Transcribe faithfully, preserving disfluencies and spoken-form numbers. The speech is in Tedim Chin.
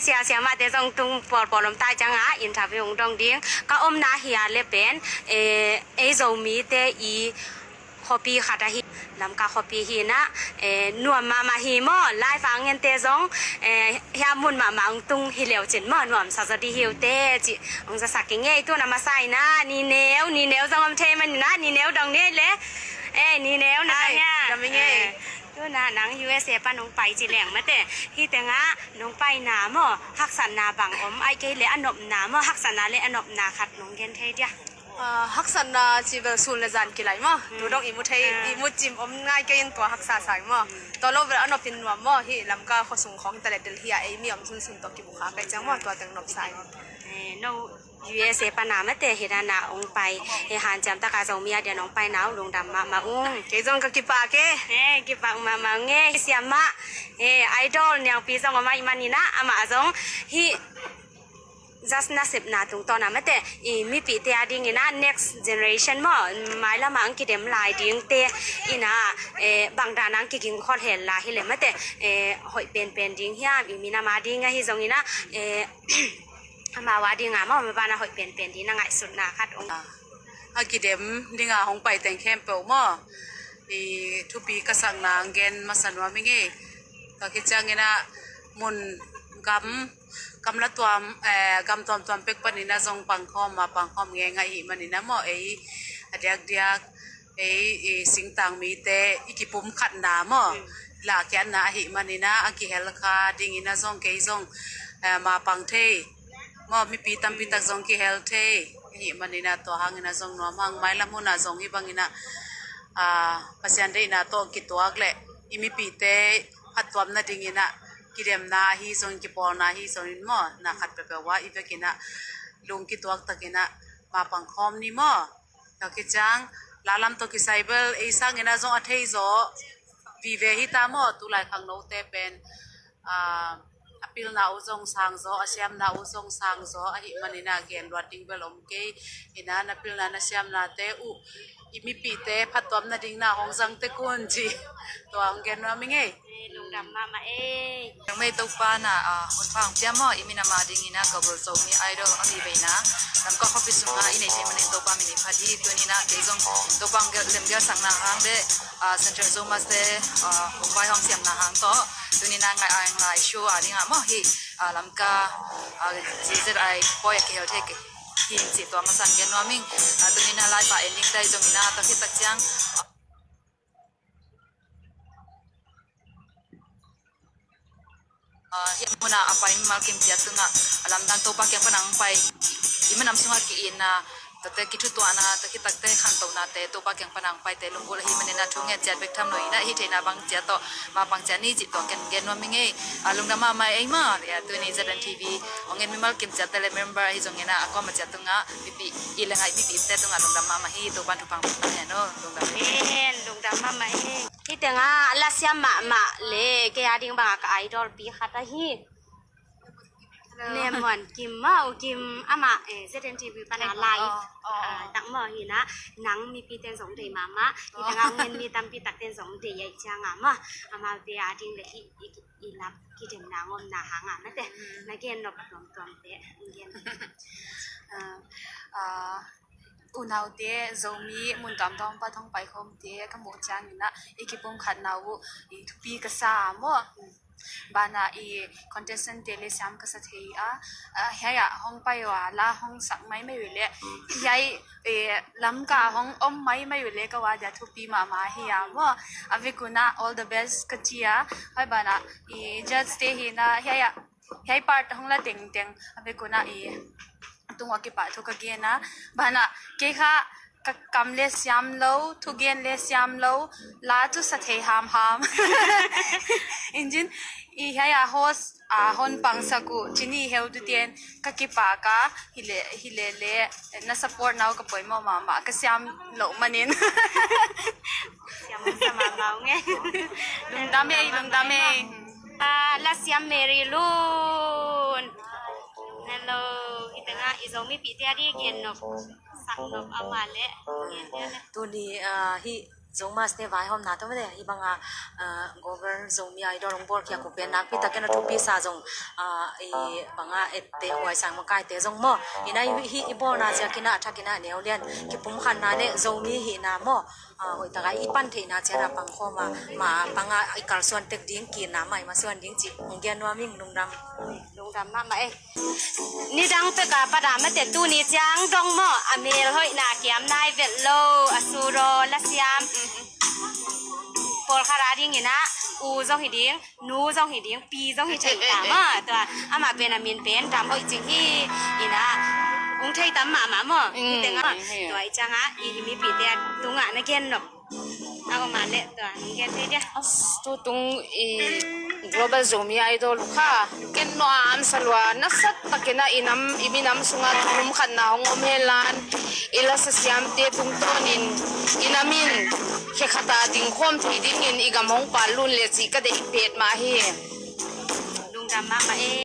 Sia, siamahte zong tung pawlpawl om ta ciangah interview hong dong ding. Ka omna hi a le pen, eh, ei Zomite i khuapi khat ahi, Lamka khuapi hi inah, eh, nuam mahmah hi maw, live a ngente zong, eh, hia mun mahmah hong tung hi leu cin maw, nuamsa zaw di hi uh teh ci hong zasak ing ei. Tu na masa inah, nineu, nineu zong om thei man inah, nineu dong ni ei le, eh, nineu na dong hia? Dam ing ei. Eh, tu na nang U S A pan hong pai ci leng mate, hih tengah nong paina maw, haksatna bang om, ai kei le a nopna maw, haksatna le a nopna khat nong gen thei dia? Ah, haksatna ci bel sun le zan kilai maw. Tu dong i mu thei, i mu cim om ngai kei in tua haksa sa hi maw. Tua lo bel a nopin nuam maw, hih Lamka khuasung khawng hi ta le Delhi ah ei mi om sunsun tawh kimu kha kei ciang maw, tua teng nop sa hi. Eh, no U S A pana mate hi dan a hong pai, eh, hanciam taka Zomi a dia nong paina uh lungdam mahmah ung. Kei zong ka kipak e. Eh, kipak mahmah ung e. Siamah, eh, idol niangpi zong om ahih man inah, amah zong hih just nasepna tungtawn a mate, i mipite a ding inah next generation maw, mailam ah ang kidem lai dingte inah, eh, bang dan ang kiging khol hel lai hi le mate, eh, hoih penpen ding hiam, i minam a ding ahi zong inah, eh, amau a ding a maw, ma ban a hoih penpen ding na ngaihsutna khat ong. A kidem ding a hong pai teng khempeuh maw, i thupi ka sakna ang gen masa nuam ing ei. Tua khit ciang inah mun gam, gam la tuam, eh, gam tuamtuam pek pan inah zong pangkhawm, ma pangkhawm ngei ngaih hi man inah maw, ei a diakdiak, ei, i singtang mite i kipum khatna maw, lahkhiatna ahih man inah a kihel kha ding inah zong kei zong, eh, ma pang thei maw, mipi tampi tak zong kihel thei ahih man inah tua hang inah zong nuam hang, mailam hun ah zong hih bang inah, ah, Pasian deihna tawh kituak le i mipite phattuamna ding inah kidemna ahi zong, kipawlna ahi zong in maw, na khat peuhpeuh ah i bek inah lung kituak tak inah ma pangkhawm ni maw. Tua khit ciang la lam tawh kisai bel ei sang inah zong a thei zaw vive hi ta maw, tu lai khang note pen, ah, a pilna uh zong sang zaw, a siamna uh zong sang zaw ahih man inah gen luat ding bel om kei inah, na pilna na siamnate uh i mipite phattuamna ding na hong zang tek un ci tua hong gen nuam ing ei. Eh, lungdam mahmah ei. Nang mei Topa na, ah, hun pha hong pia maw, i minam a ding inah Global Zomi Idol a mi veina Lamka khuapi sungah i neih theih manin Topa min i phat hi. Tuni inah kei zong Topa hong gel, lemgelsakna hang le, ah, Central Zomas te, ah, hong vai hong siamna hang tawh tuni inah ngai ang lai show a ding ah maw, hih, ah, Lamka, ah, Z Z I pawi a kihel thei kei hi cih tua masa in gen nuam ing. Ah, tuni inah live a en ding ta hi zong inah, tua khit tak ciang, ah, hih mun ah a pai mimal kim ciat tungah a lamdang Topa kiang pan a hong pai, i minam sungah ki-itna, tuate kithutuahna, tua khit takte khantohnate Topa kiang pan a hong paite lunggulh ahih man inah thu ngen ciat bek tham lo inah, hih theihna bang ciat tawh ma pang ciat ni cih tua ken gen nuam ing ei. Ah, lungdam mahmah ei maw. Ya, tuni Z N T V hong en mimal kim ciatte le member ahi zong inah a kuamah ciat tungah mipi i le ngaih mipite tungah lungdam mahmah hi. Topan thupha hong pia hen aw. Lungdam ei. En, lungdam mahmah ei. Hih tengah la siam mahmah le kei a ding bangah ka idol pi khat ahi. Hello. Lemmuan Kim maw, Kim amah, eh, Z N T V pana live, ah, tak maw hi inah, nang mipite zong deih mahmah, hih tengah hong en mi tampi takte zong deih ahih ciangah maw, amaute a ding le hih i, i lap kidemna ngomna hangah mate, na gen nop tuamtuamte hong gen. Ah, ah, unaute, Zomi mun tuamtuam pan hong paikhawmte ka muh ciang inah i kipumkhatna uh i thupi ka sa maw. Banah i contestant te le siam ka sa thei a, ah, hiai ah hong pai uh a la hong sak maimai uh le, hiai, eh, Lamka hong om maimai uh le ka ua dia thupi mahmah hi a maw. A vek un ah all the best ka ci a, huai banah i judge te hi inah hiai ah, hiai part hong la tengteng a vek un ah i tung ua kipahthu ka gen a, banah kei kha ka kam le siam lo, thugen le siam lo, la cu sa thei hamham. Injin, i hiai a host a hon pangsak uh cini heu tu ten ka kipak a, hi le, hi le le, na support na uh ka poimawh mahmah, ka siam loh manin. Siam sa mahmah ung e. Lungdam e, lungdam e. Ah, la siam Mary Lun. Hello, hih tengah i Zomipihte a di gen nop, sak nop a mah leh. Tuni, ah, hih Zomas te vaihawmna tawh mate, hih banga, ah, Global Zomi Idol hong bawlkhiak uh pen nakpi takin a thupi sa zong, ah, i banga ette huai sang makaite zong maw. Ina i, hih i bawlna ziakin a thakin a neu lian kipumkhatna le Zomi hihna maw. Ah, hoih taka i pan theihna ciat a pangkhawm a, ma panga i kalsuan tek ding, kina mah i masuan ding cih hong gen nuam ing. Lungdam. Lungdam mahmah ei. Nidang peka pada mate tuni ciang dong maw, a mel hoihna kiam nai vet lo, a suro la siam. Pawlkhat a dingin a u zong hi ding, nu zong hi ding, pi zong hi thei ta maw. Tua amah pen a min pen Dam Hoih Cing hi. Ina hong thei tam mahmah maw. Mm, hi teng a hi. Tua i ciang a i hi mipite a tungah na gen nop a om a leh tua hong gen thei dia. As, tutung i Global Zomi Idol uh kha ken no a amsa lua, nasat takin a i nam, i minam sungah thupumkhatna hong om henlan, i lasa siamte tungtawnin i nam in khe khat a dingkhawm thei dingin i gam hong pal lun le cih ka deih petmah hi. Lungdam mahmah ei.